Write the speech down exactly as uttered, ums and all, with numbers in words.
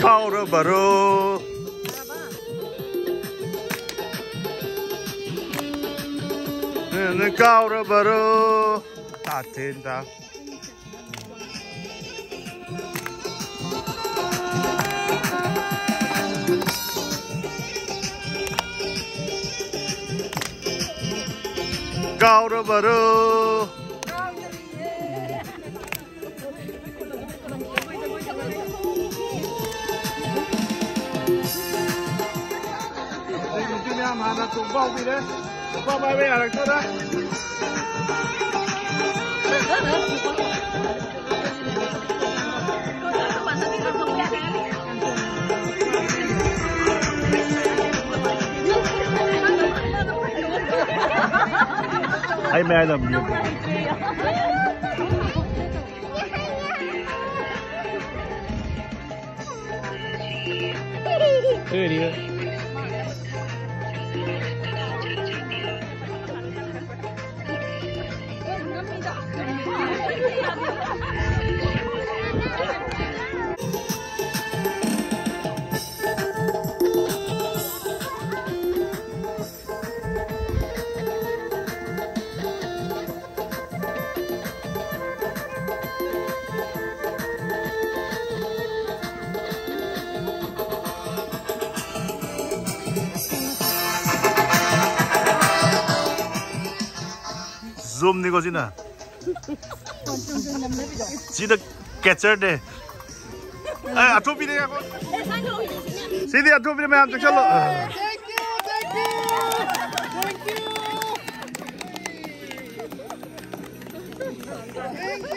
ꯀꯥꯎꯔꯕꯔꯣ? ꯅꯪ ꯀꯥꯎꯔꯕꯔꯣ? ꯇꯥꯊꯦꯟꯗ꯫ ꯀꯥꯎꯔꯕꯔꯣ? ꯅꯨꯄꯤ ꯃꯌꯥꯝ ꯍꯥꯟꯅ ꯇꯣꯡꯕ ꯍꯧꯕꯤꯔꯦ꯫ ꯅꯨꯄꯥ ꯄꯥꯏꯕ ꯌꯥꯔꯛꯇꯣꯔꯦ꯫ ꯑꯩ ꯃꯌꯥꯏꯗ ꯑꯃꯨꯛ ꯌꯦꯡꯒꯦ꯫ ꯖꯨꯝꯅꯤꯀꯣ ꯁꯤꯅ꯫ ꯁꯤꯗ ꯀꯦꯆꯔꯅꯦ꯫ ꯑꯦ, ꯑꯊꯨꯞꯄꯤꯅꯦ, ꯉꯥꯏꯈꯣ꯫ ꯁꯤꯗꯤ ꯑꯊꯨꯞꯄꯤꯅꯦ, ꯃꯌꯥꯝ ꯆꯪꯁꯜꯂꯣ꯫ Thank you, thank you, thank you, thank you.